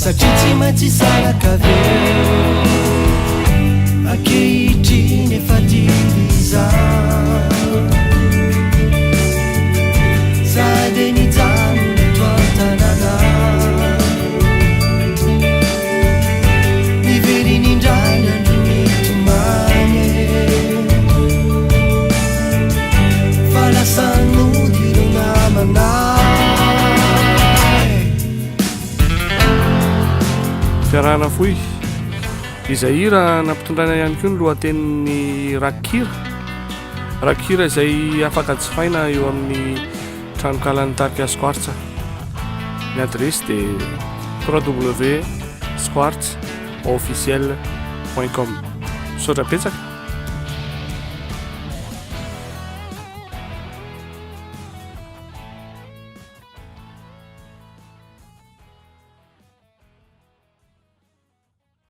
Satria tsy maintsy hisaraka avy eo. Ankehitriny efa dimy izaho. Za dia nijanona eto an-tanàna. Niverina indray ny andro nitomany e. Fa lasa nody ireo namanay. Fiarahana fohy. Izay hira nampitondraina ihany koa ny lohatenin'ny rakikira. Rakikira izay afaka jifaina eo amin'ny tranokalan'ny tarika Squartz. Ny adiresy dia www.squartzofficiel.com. Misaotra betsaka.